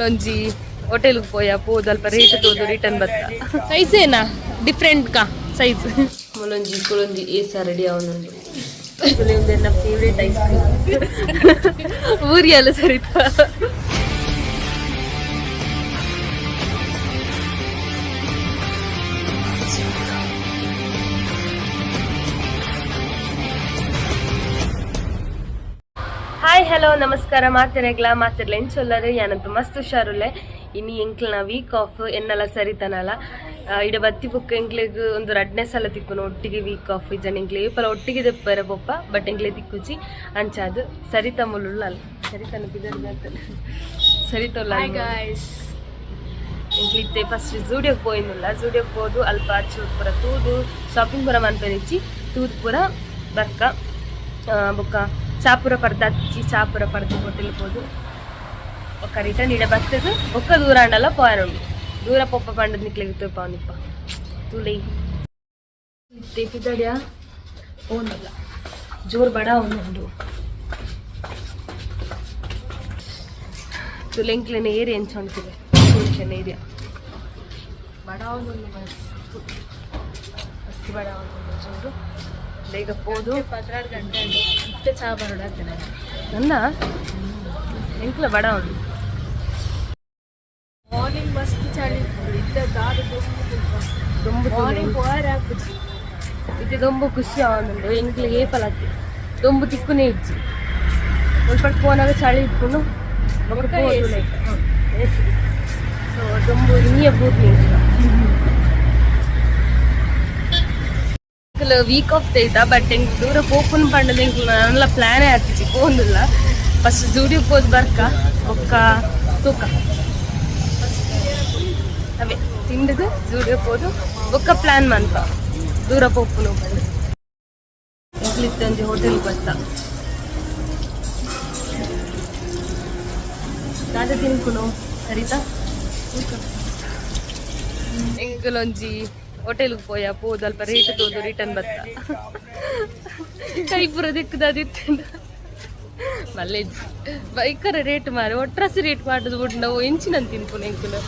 ಒಂಜಿ ಹೋಟೆಲ್ಗೆ ಪೋಯ ಪೋದು ಅಲ್ಪ ರೇಟ್ ತೋದು ರಿಟರ್ನ್ ಬತ್ತ. ಸೈಜ್ ಏನಾ ಡಿಫ್ರೆಂಟ್ ಕಾ ಸೈಜ್. ಮುಲೊಂಜಿ ಕುಲೊಂಜಿ ಏಸ ರೆಡಿ ಅವನುಂಡು. ಎನ್ನ ಫೇವ್ರೇಟ್ ಐಸ್ ಕ್ರೀಮ್ ಊರಿಯಲ್ಲ ಸರಿತಾ. ಹಾಯ್, ಹಲೋ, ನಮಸ್ಕಾರ ಮಾತೆರೆಗ್ಲ. ಮಾತೆರ್ಲ ಎಂಚೊಲ್ಲರು? ಯಾನಂತು ಮಸ್ತ್ ಹುಷಾರುಲ್ಲೆ. ಇನಿ ಎಂಕ್ಲನ ವೀಕ್ ಆಫ್, ಎನ್ನಲ ಸರಿತನಲ. ಇಡ ಬತ್ತಿ ಬುಕ್ಕ ಎಂಕ್ಲೆಗ್ ಒಂದು ರಡ್ನೇ ಸಲ ತಿಕ್ಕುನು ಒಟ್ಟಿಗೆ ವೀಕ್ ಆಫ್. ಇಜ್ಜಂಡ ಎಂಕ್ಲೆ ಏಪಲ ಒಟ್ಟಿಗೆ ದೆಪ್ಪರೆ ಪೊಪ್ಪ, ಬಟ್ ಎಂಕ್ಲೆ ತಿಕ್ಕುಜಿ. ಅಂಚಾದ್ ಸರಿತ ಮುಳ್ಳುಲ್ಲ ಅಲ್ಲ, ಸರಿತನ ಬಿದರ್ ಸರಿತೊಲ್ಲ. ಎಂಕ್ಲಿತ್ತೆ ಫಸ್ಟ್ ಝೂಡಿಯೋಗೆ ಪೋಯಿಂದುಲ್ಲ. ಝೂಡಿಯೋಗೆ ಪೋದು ಅಲ್ಪ ಅಚ್ಚು ಪೂರ ತೂದು ಶಾಪಿಂಗ್ ಪೂರ ಮನ್ಪೆನಿಚ್ಚಿ, ತೂದು ಪೂರ ಬರ್ಕ. ಬೊಕ್ಕ ಚಾಪುರ ಪರ್ದ ಹಚ್ಚಿ ಚಾಪುರ ಪರ್ದು ಹೋಟೆಲ್ ಪೋದು ಬೊಕ್ಕ ರಿಟರ್ನ್ ಇಡ ಬತ್ತದು. ಬೊಕ್ಕ ದೂರ ಆಂಡಲ ಪೋಯನುಂಡು. ದೂರ ಪೊಪ್ಪ ಪಂಡದ್ ನಿಕ್ಲೆಗ್ ತೂಪಾವನಿಪ್ಪ ತೂಲೈ. ಇತ್ತೆ ಪಿದಡ್ಯ ಪೋಂದಿಲ್ಲ, ಜೋರು ಬಡ ಉಂಡು. ತುಲೆ ಎಂಕ್ಲೆನ ಏರಿಯಾ ಎಂಚ ಉಂಟು, ಎಂಕ್ಲೆನ ಏರಿಯಾ ಬಡ ಒಂದು ಮಸ್ತ್ ಮಸ್ತ್ ಬಡ ಉಂಟು ಜೋರು. ಬೇಗ ಪೋದು 12 ಗಂಟೆ ಇತ್ತೆ ಚಾ ಬರೋಡ. ನನ್ನ ಎಂಕ್ಲ ಬಡ ಉಂಡು. ಮಾರ್ನಿಂಗ್ ಮಸ್ತ್ ಚಳಿ ಇತ್ತು, ಇತ್ತೆ ದಾದ ದೊಂಬು. ದೊಂಬು. ಮಾರ್ನಿಂಗ್ ಪೋಯರೆ ಆಪುಜಿ. ಇತ್ತೆ ದೊಂಬು ಖುಷಿ ಆವೊಂದುಂಡು. ಎಂಕ್ಲ ಏಪಲತ್ತಿ ದೊಂಬು ತಿಕ್ಕುನೇ ಇಜ್ಜಿ. ಮುಲ್ಪ ಪೋನಾಗ ಚಳಿ ಇತ್ಕೊಂಡು. ಬೊಕ್ಕ AC. ಸೊ ದೊಂಬು ಇನಿಯ ಬೂರ್ನಿ. ಎಂಕ್ಲ ವೀಕ್ ಆಫ್ ತೈತ, ಬಟ್ ಎಂಕ್ ದೂರ ಪೋಪುನ್ ಪಂಡದ ಎಂಕ್ಲ ನನಲ ಪ್ಲಾನೇ ಆತಿಜಿ, ಪೋಂದಿಲ್ಲ. ಫಸ್ಟ್ ಝೂಡಿಯೋಗ್ ಪೋದು ಬರ್ಕ, ಬೊಕ್ಕ ತೂಕ. ಅವೇ ತಿಂಡಿದು ಝೂಡಿಯೋ ಪೋದು ಬೊಕ್ಕ ಪ್ಲಾನ್ ಮನ್ಪ ದೂರ ಪೋಪುನು ಪಂದ್. ಎಂಕ್ಲಿತ್ತೆ ಒಂಜಿ ಹೋಟೆಲ್ ಬತ್ತ. ದಾದ ತಿನ್ಕುನು ಸರಿತಾ? ಎಂಕುಲೊಂಜಿ ಹೋಟೆಲ್ಗೆ ಪೋಯ ಪೋದು ಅಲ್ಪ ರೇಟ್ ತೋದು ರಿಟರ್ನ್ ಬತ್ತ. ಕೈ ಪೂರ ದಿಕ್ಕದಾದಿತ್ತು ಮಲ್ಲೇಜ್ ಬೈಕರ ರೇಟ್ ಮಾರಿ ಒಟ್ರಾಸಿ ರೇಟ್ ಮಾಡುದು ಬಿಟ್ಟು ನಾವು ಎಂಚಿನ ತಿನ್ಪುನ ಎಂಕುಲು.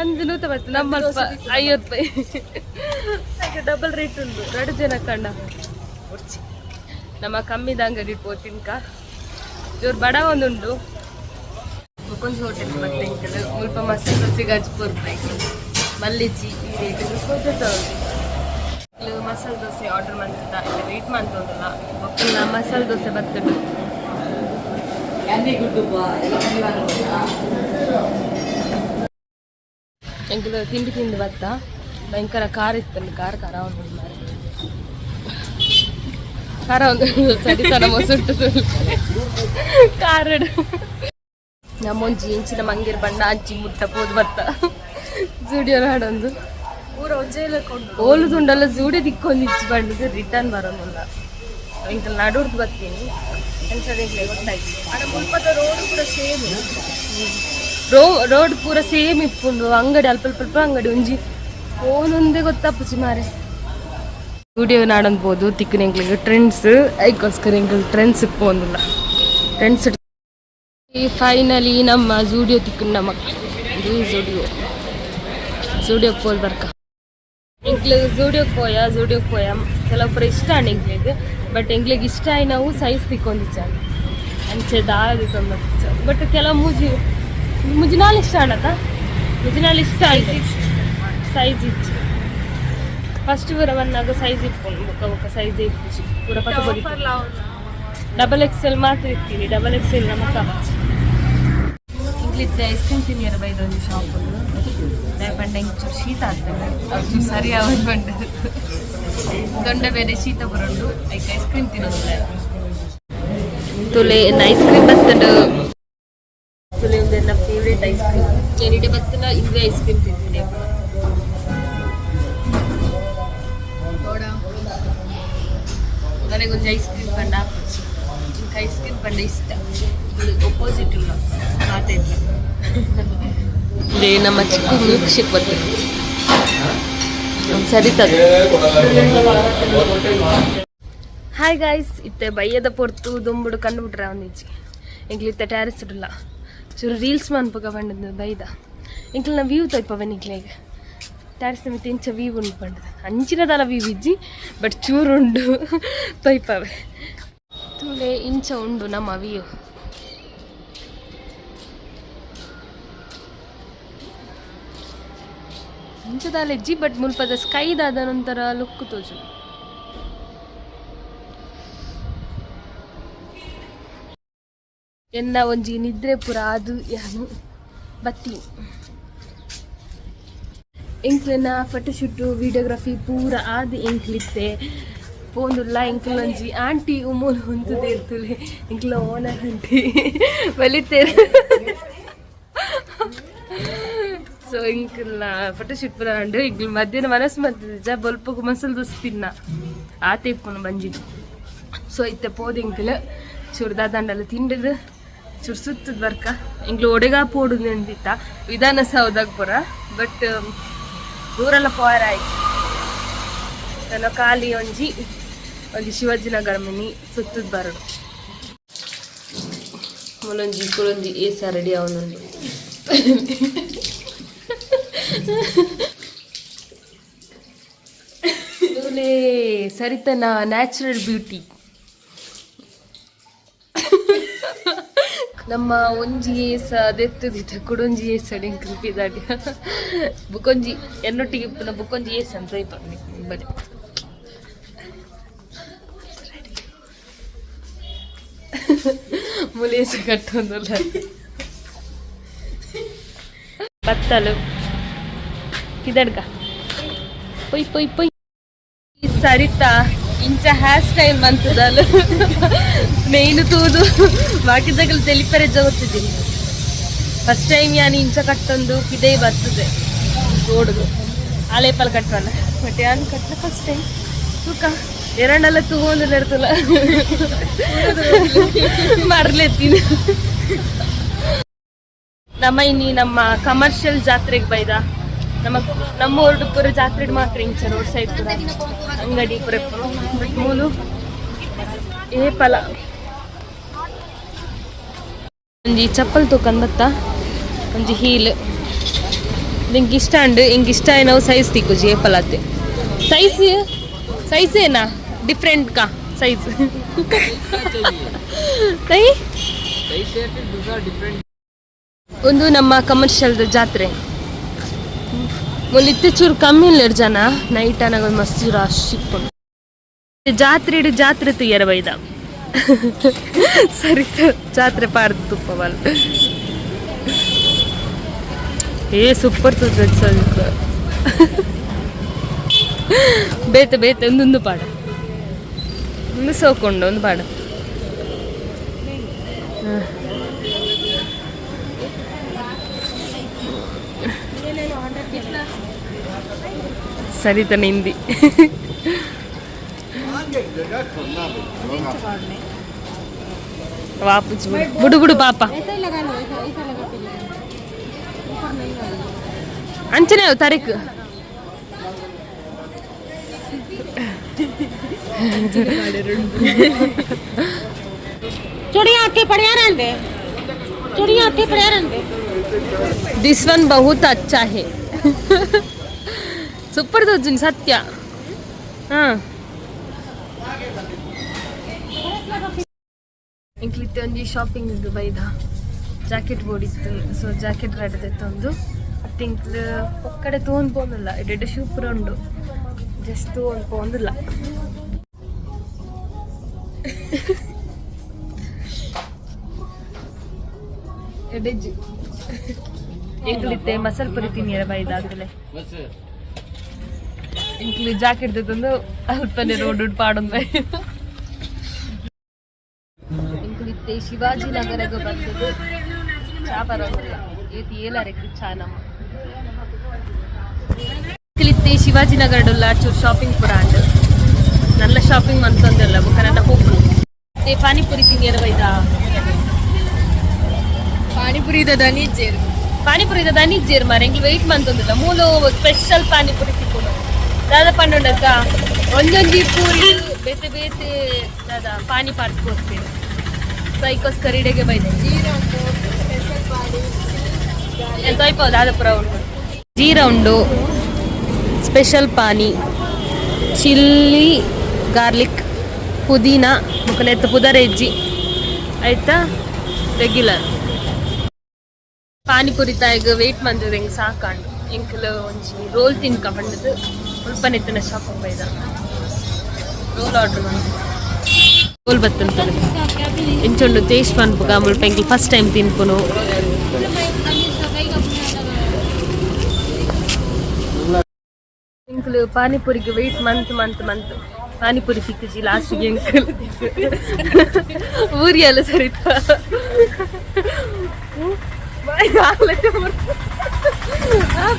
ಅಂದು ನೂತ ಬತ್ತು ನಮ್ಮ 50 ರೂಪಾಯಿ ಡಬಲ್ ರೇಟ್ ಉಂಡು. ಎರಡು ಜನ ಕಣ್ಣ ಒರ್ಚಿ ನಮ್ಮ ಕಮ್ಮಿದ ಅಂಗಡಿ ಪೋತಿನ್ಕ. ಜೋರು ಬಡ ಒಂದುಂಡು. ಬೊಕೊಂಜಿ ಹೋಟೆಲ್ ಬತ್ತೆ ಎಂಕಲು. ಮುಲ್ಪ ಮಸಾಲೆ ದೋಸೆ 4 ರೂಪಾಯಿ ಮಲ್ಲಿಜಿ ಈ rate. Masala dosa order ಮಂತದ, rate ಮಂತೊಂದುಲ್ಲ. ಬೊಕ್ಕ ಮಸಾಲೆ ದೋಸೆ ಬತ್ತುಂಡು. ಎಂಕುಲು ತಿಂಡಿ ತಿಂದು ಬತ್ತ. ಭಯಂಕರ ಖಾರ ಇತ್ತು, ಖಾರ ಖಾರ ಉಂಟು ಮಾರೆ. ಖಾರ ಒಂದು ಸರಿ ಸರ ಮೊಸುಂಟು ಖಾರ. ನಮ್ಮೊಂಜಿ ಇಂಚಿನ ಮಂಗೇರ್ ಬಣ್ಣ ಅಂಚಿ ಮುಟ್ಟ ಪೋದು ಬತ್ತ ಜೂಡಿಯೋ ನಾಡೊಂದು. ಊರ ಒಂಜೇಲ ಕೊಂಡು. ಓಲುದುಂಡಲ್ಲ ಜೂಡಿ ದಿಕ್ಕೊಂದಿಚ್ಚಿ ಬಂಡದು ರಿಟರ್ನ್ ಬರೋದಿಲ್ಲ. ಎಂಕಲ್ ನಡುರ್ದು ಬರ್ತೀನಿ ಎಂಚದ ಎಂಕ್ಲೆ ಗೊತ್ತಾಯ್ತು. ಆಡ ಮುಲ್ಪದ ರೋಡ್ ಕೂಡ ಸೇಮ್. ರೋಡ್ ಪೂರ ಸೇಮ್ ಇಪ್ಪುಂಡು. ಅಂಗಡಿ ಅಲ್ಪ ಅಲ್ಪ ಅಲ್ಪ ಅಂಗಡಿ ಒಂಜಿ ಫೋನೊಂದೇ ಗೊತ್ತಾಪುಜಿ ಮಾರೆ. ವಿಡಿಯೋ ನಾಡೊಂದು ತಿಕ್ಕುನ ಎಂಕ್ಲೆಗ್ ಟ್ರೆಂಡ್ಸ್. ಐಕೋಸ್ಕರ ಎಂಕಲ್ ಟ್ರೆಂಡ್ಸ್ ಪೋಂದಿಲ್ಲ. ಟ್ರೆಂಡ್ಸ್ ಈ ಫೈನಲಿ ನಮ್ಮ ಝೂಡಿಯೋ ತಿಕ್ಕುನ ನಮಕ್. ಇದು ಝೂಡಿಯೋ. ಝೂಡಿಯೋ ಪೋಲ್ ಬರ್ಕ. ಎಂಕ್ಲೆಗ್ ಝೂಡಿಯೋಗೆ ಪೋಯ, ಝೂಡಿಯೋಗೆ ಪೋಯ. ಕೆಲವೊಬ್ಬರು ಇಷ್ಟ ಆಂಡ್ ಎಂಕ್ಲೆಗ್, ಬಟ್ ಎಂಕ್ಲೆಗ್ ಇಷ್ಟ ಆಯಿ ನಾವು ಸೈಜ್ ತಿಕ್ಕೊಂದಿಚ್ಚ ಅಂಚೆ ದಾರ ತಿಕ್ಕೊಂದು. ಬಟ್ ಕೆಲವು ಮೂಜಿ ಮುಜಿನಾಲ್ ಇಷ್ಟ ಆಂಡತ, ಮುಜಿನಾಲ್ ಇಷ್ಟ ಆಯ್ತು, ಸೈಜ್ ಇಚ್ಚು. ಫಸ್ಟ್ ಪೂರ ಬಂದಾಗ ಸೈಜ್ ಇಪ್ಪುಂಡು, ಬೊಕ್ಕ ಬೊಕ್ಕ ಸೈಜ್ ಇಪ್ಪುಜಿ ಪೂರ ಪತ್ತ. ಡಬಲ್ ಎಕ್ಸೆಲ್ ಮಾತ್ರ ಇತ್ತೀನಿ. ಡಬಲ್ ಎಕ್ಸೆಲ್ ನಮ್ಮ ಇಂಗ್ಲಿತ್ತೆ ಐಸ್ ಕ್ರೀಮ್ ತಿನ್ನಿಯರ ಬೈದ ಒಂಜಿ ಶಾಪ್. ಪಂಡ ಇಂಚೂರು ಶೀತ ಆಗ್ತದೆ, ಅವು ಸರಿ ಆವದ್ ಪಂಡ ದೊಂಡೆ ಬೇರೆ ಶೀತ ಬರುಂಡು. ಐಕ್ ಐಸ್ ಕ್ರೀಮ್ ತಿನ್ನೋದಿಲ್ಲ. ತುಲೆ ಐಸ್ ಕ್ರೀಮ್ ಬತ್ತುಂಡು. ತುಲೆ ಒಂದು ಎನ್ನ ಫೇವ್ರೇಟ್ ಐಸ್ ಕ್ರೀಮ್. ಏನಿಡೆ ಬತ್ತನ ಇಂದೇ ಐಸ್ ಕ್ರೀಮ್ ತಿಂತೀನಿ. ನನಗೊಂಜಿ ಐಸ್ ಕ್ರೀಮ್ ಪಂಡ ಆಪುಜಿ. ಇಂಕ್ ಐಸ್ ಕ್ರೀಮ್ ಪಂಡ ಇಷ್ಟ. ಅಪೋಸಿಟ್ ಇಲ್ಲ ಮಾತಾಡ್ಲ. ನಮ್ಮ ಚಿಕ್ಕ ಮಿಲ್ಕ್ ಶೇಕ್ ಬರ್ತದೆ ಸರಿತದೆ. ಹಾಯ್ ಗಾಯ್ಸ್, ಇತ್ತೆ ಬಯ್ಯದ ಪೊರ್ತು. ದುಂಬುಡು ಕಂಡುಬಿಟ್ರೆ ಒಂದಿಜ್ಜಿ. ಎಂಕ್ಲಿತ್ತ ಟ್ಯಾರಿಸ್ ಇಡಲ್ಲ ಚೂರು ರೀಲ್ಸ್ ಮನ್ಪುಗ ಪಂಡದ ಬೈದ. ಎಂಕ್ಲೆನ ವ್ಯೂ ತೋಯ್ಪವೆ ನಿಕ್ಲೆಗ್. ಟ್ಯಾರಿಸ್ ಮಿತ್ತ ಇಂಚ ವ್ಯೂ ಉಂಡು ಪಂಡದ, ಅಂಚಿನದಲ ವ್ಯೂ ಇಜ್ಜಿ, ಬಟ್ ಚೂರು ಉಂಡು, ತೋಯ್ಪವೆ. ತೂಲೆ, ಇಂಚ ಉಂಡು ನಮ್ಮ ವ್ಯೂ. ಇಂಚದಾಲ ಇಜ್ಜಿ, ಬಟ್ ಮುಲ್ಪದ ಸ್ಕೈ ದಾದನೊಂಥರ ಲುಕ್ ತೋಜು. ಎನ್ನ ಒಂಜಿ ನಿದ್ರೆ ಪುರ ಅದು ಯಾನು ಬತ್ತಿ. ಎಂಕ್ಲೆನ ಫೋಟೋಶೂಟು, ವಿಡಿಯೋಗ್ರಫಿ ಪೂರ ಆದ್ ಎಂಕ್ಲಿತ್ತೆ ಪೋಂದುಲ್ಲ. ಎಂಕ್ಲೊಂಜಿ ಆಂಟಿ ಉಮೂಲು ಉಂತುದೇರ್ತುಲೆ, ಎಂಕ್ಲ ಓನರ್ ಆಂಟಿ ಬಲಿತೇರು. ಸೊ ಎಂಕಲ್ನ ಫೋಟೋಶೂಟ್ ಪೂರ ಆಂಡ್. ಎಂಕ್ಲು ಮಧ್ಯಾಹ್ನ ಮನಸ್ಸು ಮಲ್ತುದಿಜ್ಜ, ಬೊಲ್ಪುಗು ಮಸಾಲೆ ದೋಸೆ ತಿನ್ನ ಆತೆ ಇಪ್ಪುನು ಬಂಜಿಡ್. ಸೊ ಇತ್ತೆ ಪೋದು ಎಂಕುಲು ಚೂರು ದಾದಾಂಡಲ ತಿಂಡಿದ್ ಚೂರು ಸುತ್ತದ ಬರ್ಕ. ಎಂಕ್ಲು ಒಡೆಗಾ ಪೋಡು ಅಂದಿತ್ತ, ವಿಧಾನಸೌಧಗ್ ಪೂರ, ಬಟ್ ದೂರೆಲ್ಲ ಪೋಯರ ಆಯ್ತು. ನನ್ನ ಖಾಲಿ ಒಂಜಿ ಒಂಜಿ ಶಿವಾಜಿನಗರ ಮಿನಿ ಸುತ್ತದ ಬರಡು. ಮುಲೊಂಜಿ ಕುಲೊಂಜಿ ಏಸ ರೆಡಿ ಅವನುಂಡು. ತೂಲೆ ಸರಿತನ ನ್ಯಾಚುರಲ್ ಬ್ಯೂಟಿ. ನಮ್ಮ ಒಂಜಿ ಏಸ ದೆತ್ತುದಿತ್ತ, ಕುಡೊಂಜಿ ಏಸ ಎಂಕುಲು ಪಿದಾಡಿ. ಬುಕೊಂಜಿ ಎನ್ನೊಟ್ಟಿಗೆ ಇಪ್ಪುನ ಬುಕೊಂಜಿ ಏಸ ಅಂತ ಇಪ್ಪ ಬಲೆ. ಮೂಲು ಏಸ ಕಟ್ಟೊಂದುಲ್ಲ ಬತ್ತಲು. ಪಿದಡ್ಕ ಪೊಯ್ ಪೊಯ್ ಪೊಯ್. ಈ ಸರಿತಾ ಇಂಚ ಹೇರ್ ಸ್ಟೈಲ್ ಮಂತದಲ್ಲ ಮೇಯ್ನ್ ತೂದು ಬಾಕಿದಗಲು ತೆಲಿಪರೆ ಜೋತಿದ್ದೀನಿ. ಫಸ್ಟ್ ಟೈಮ್ ಯಾನ್ ಇಂಚ ಕಟ್ಟೊಂದು ಪಿದೈ ಬರ್ತದೆ ರೋಡ್ದು. ಆಲೇಪಲ್ ಕಟ್ಟವಲ್ಲ, ಬಟ್ ಯಾನ್ ಕಟ್ಟಲ ಫಸ್ಟ್ ಟೈಮ್. ತೂಕ ಎರಡಲ್ಲ ತೂವೊಂದು ಇರ್ತಲ್ಲ ಮರ್ಲೆತ್ತೀನಿ. ನಮ್ಮ ಇನ್ನಿ ನಮ್ಮ ಕಮರ್ಷಿಯಲ್ ಜಾತ್ರೆಗೆ ಬೈದ. ನಮ್ಮ ನಮ್ಮ ಊರು ಪೂರ ಜಾತ್ರೆ ಮಾತ್ರ ಇಂಚ ರೋಡ್ ಸೈಡ್ ಪೂರ ಅಂಗಡಿ ಪೂರ. ಬಟ್ ಮೂಲು ಏಪಲ ಒಂಜಿ ಚಪ್ಪಲ್ ತೂಕಂದ್ ಬತ್ತ, ಒಂಜಿ ಹೀಲ್. ಎಂಕ್ ಇಷ್ಟ ಅಂಡ್ ಎಂಕ್ ಇಷ್ಟ ಆಯ್ನವು ಸೈಜ್ ತಿಕ್ಕುಜಿ ಏಪಲತ್ತೆ. ಸೈಜ್ ಸೈಜ್ ಏನಾ ಡಿಫ್ರೆಂಟ್ ಕಾ ಸೈಜ್ ನೈ. ಒಂದು ನಮ್ಮ ಕಮರ್ಷಿಯಲ್ ಜಾತ್ರೆ. ಮುಲ್ಲಿತ್ತೆ ಚೂರು ಕಮ್ಮಿ ಇಲ್ಲ ಜನ. ನೈಟ್ ಅನಾಗ ಮಸ್ತ್ ರಶ್ ಇಪ್ಪುಂಡು. ಜಾತ್ರೆ ಜಾತ್ರೆ ತುಯ್ಯರ ಬೈದ. ಸರಿ, ಜಾತ್ರೆ ಪಾಡ್ದು ತುಪ್ಪವಲ್. ಏ ಸೂಪರ್ ತೂಜ್. ಬೇತೆ ಬೇತೆ ಒಂದೊಂದು ಪಾಡ ಒಂದು ಸೋಕೊಂಡು ಒಂದು ಪಾಡ. ಸರಿತ ನಿಂದಿ. ವಾಪಸ್ ಬಿಡು ಬಿಡು ಬಿಡು ಪಾಪ. ಅಂಚನೆ ತಾರೀಕು. चूड़ियां उत्थे पड़िया रहंदे, चूड़ियां उत्थे पड़िया रहंदे। This one बहुत अच्छा है. ಸೂಪರ್ ತೋಜುನಿ ಸತ್ಯ. ಹಾಂ, ಎಂಕ್ಲಿತ್ತೆ ಒಂಜಿ ಶಾಪಿಂಗ್ ಬೈದ. ಜಾಕೆಟ್ ಬೋಡಿತ್ತು, ಸೊ ಜಾಕೆಟ್ ಗಾಡಿದೆತ್ತೊಂದು ತಿಂಕ್ಲು ಒಕ್ಕಡೆ ತೋನ್ ಪೋಂದಿಲ್ಲ. ಎಡ್ಡೆ ಶೂ ಪೂರ ಉಂಡು, ಜಸ್ಟ್ ತೋನ್ ಪೋಂದಿಲ್ಲ. ಎಡೆಜ್ಜು. ಎಂಕ್ಲಿತ್ತೆ ಮಸಾಲೆ ಪುರಿ ತಿನ್ನಿರ ಬೈದಾಗಲೇ. ಎಂಕ್ಲು ಜಾಕೆಟ್ ತಂದು ಅಲ್ಪನೆ ರೋಡ್ ಪಾಡೊಂದು. ಎಂಕ್ಲಿತ್ತೆ ಶಿವಾಜಿ ನಗರಗ್ ಬರ್ತದೆ. ಚಾ ಬರೋದಿಲ್ಲ, ಏತಿ ಏಲಾರೆಗ್ ಚಾ ನಮ್ಮ. ಎಂಕ್ಲಿತ್ತೆ ಶಿವಾಜಿ ನಗರಡುಲ್ಲ ಚೂರು ಶಾಪಿಂಗ್ ಪುರ ಅಂಡ್. ನಲ್ಲ ಶಾಪಿಂಗ್ ಮಂತೊಂದೆಲ್ಲ ಬೊಕ ನನ್ನ ಹೋಪುನು. ಏ ಪಾನಿಪುರಿ ತಿನ್ನಿಯರ ಬೈದ. ಪಾನಿಪುರಿ ದನಿ ಜೇರು. ಪಾನಿಪುರಿ ದನಿ ಜೇರ್ ಮಾರೆ. ಎಂಕ್ಲು ವೆಯ್ಟ್ ಮಂತೊಂದಿಲ್ಲ. ಮೂಲು ಸ್ಪೆಷಲ್ ಪಾನಿಪುರಿ ತಿಕ್ಕುನು. ದಾದ ಪಂಡುಂಡಕ್ಕ, ಒಂಜೊಂಜಿ ಪೂರಿ ಬೇತೆ ಬೇತೆ ದಾದ ಪಾನಿ ಪಾರ್ಕ್ ಕೊರ್ಪೆರ್. ಸೈಕೋಸ್ಕರ ಇಡೆಗೆ ಬೈದೆ. ಎಂತ ದಾದಪುರ ಉಂಟು. ಜೀರಾ ಉಂಡು, ಸ್ಪೆಷಲ್ ಪಾನಿ, ಚಿಲ್ಲಿ ಗಾರ್ಲಿಕ್, ಪುದೀನ, ಮುಖನೆತ್ತ ಪುದರ ಇಜ್ಜಿ ಆಯ್ತಾ. ರೆಗ್ಯುಲರ್ ಪಾನಿಪುರಿ ತಾಯಿಗ್ ವೇಟ್ ಮಂತದ ಎಂಕ್ ಸಾಕಾಂಡು. ಎಂಕುಲು ಒಂಜಿ ರೋಲ್ ತಿನ್ಕ ಪಂಡದು ಮುಲ್ಪನೆತ್ತನ ಶಾಪ್ ಬೈದ. ರೋಲ್ ಆರ್ಡರ್ ಮಂತ ರೋಲ್ ಬತ್ತಂತ. ಎಂಚೊಂಡು ಟೇಸ್ಟ್ ಪನ್ಪುಗ. ಮುಲ್ಪ ಎಂಕುಲು ಫಸ್ಟ್ ಟೈಮ್ ತಿನ್ಪುನು. ಎಂಕುಲು ಪಾನಿಪುರಿಗೆ ವೇಟ್ ಮಂತ್ ಮಂತ್ ಮಂತ್ ಪಾನಿಪುರಿ ತಿಕ್ಕುಜಿ. ಲಾಸ್ಟಿಗೆ ಎಂಕುಲು ಊರಿಯಲ್ಲ ಸರಿತ.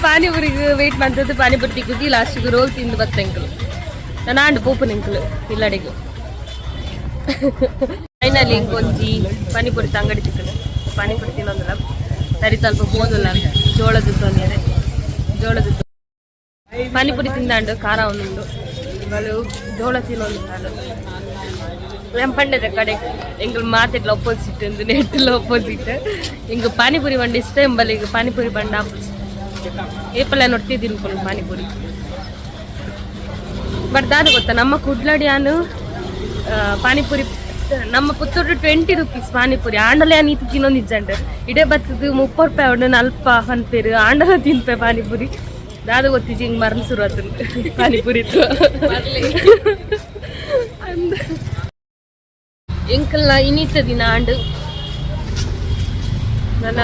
ಪಾನಿಪುರಿಗೆ ವೇಟ್ ಮಂತದ್ದು, ಪಾನಿಪುರಿ ತಿಕ್ಕುಜಿ. ಲಾಸ್ಟಿಗೆ ರೋಲ್ ತಿಂದು ಬತ್ತ ಎಂಕುಲು. ನಾನು ಆಂಡ್ ಪೋಪುನ ಎಂಕುಲು ಇಲ್ಲಡೆಗು. ಫೈನಲಿ ಇಂಕೊಂಜಿ ಪಾನಿಪುರಿ ಅಂಗಡಿ ತಿಕ್ಕುದು. ಪಾನಿಪುರಿ ತಿನ್ನೊಂದಿಲ್ಲ ಸರಿ, ಸ್ವಲ್ಪ ಪೋದುಲ್ಲ. ಜೋಳದ ತೊಂದರೆ, ಜೋಳದ ಪಾನಿಪುರಿ ತಿಂದಾಂಡು, ಖಾರ ಒಂದುಂಡು. ಇವರು ಜೋಳ ತಿನ್ನೊಂದು. ಪಂಡದ ಕಡೆ ಎಂಕುಲು ಮಾತೆಟ್ಲ ಅಪೋಸಿಟ್ ಒಂದು, ನೆಟ್ಟಲ ಅಪೋಸಿಟ್. ಎಂಕ್ ಪಾನಿಪುರಿ ಬಂಡ ಇಷ್ಟ ಎಂಬಲ್ಲಿ. ಈಗ ಪಾನಿಪುರಿ ಬಂಡ ಏಪಲ್ಲ ನೊಟ್ಟಿ ತಿನ್ಕೊಂಡು ಪಾನಿಪುರಿ. ಬಟ್ ದಾದ ಗೊತ್ತಾ, ನಮ್ಮ ಕುಡ್ಲಡಿಯಾನು ಪಾನಿಪುರಿ, ನಮ್ಮ ಪುತ್ತೂರು 20 ರುಪೀಸ್ ಪಾನಿಪುರಿ. ಆಂಡಲೇ ನೀತಿ ತಿನ್ನೊಂದು ಇಜ್ಜಂಡ್. ಇಡೇ ಬತ್ತದು 30 ರೂಪಾಯಿ ಉಂಡು, ನಲ್ಪ ಪನ್ಪೇರು. ಆಂಡಲ ತಿನ್ಪೆ ಪಾನಿಪುರಿ. ದಾದ ಗೊತ್ತಿಜ್ಜಿ, ಹಿಂಗೆ ಮರಣ ಶುರು ಆತು ಪಾನಿಪುರಿ ಅಂದ್. ಎಂಕಲ್ನ ಇನ್ನಿತ್ತ ದಿನ ಆಂಡ್ ನನ್ನ.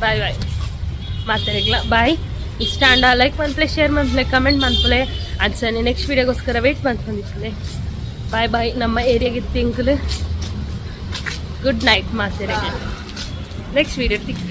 ಬಾಯ್ ಬಾಯ್ ಮಾತಾಡಿಗ್ಲ. ಬಾಯ್. ಇಷ್ಟ ಅಂಡ ಲೈಕ್ ಮನ್ಪ್ಲೆ, ಶೇರ್ ಮನ್ಪ್ಲೆ, ಕಮೆಂಟ್ ಮನ್ಪ್ಲೆ. ಅದು ನೆಕ್ಸ್ಟ್ ವೀಡಿಯೋಗೋಸ್ಕರ ವೇಟ್ ಮಾಡ್ಕೊಂಡಿರ್ತೀನಿ. Bye bye. ನಮ್ಮ ಏರಿಯಾಗೆ ತಿಂಕ್ಲು. ಗುಡ್ ನೈಟ್ ಮಾತಾಡಿಗೆ. ನೆಕ್ಸ್ಟ್ ವೀಡಿಯೋ ತಿಕ್.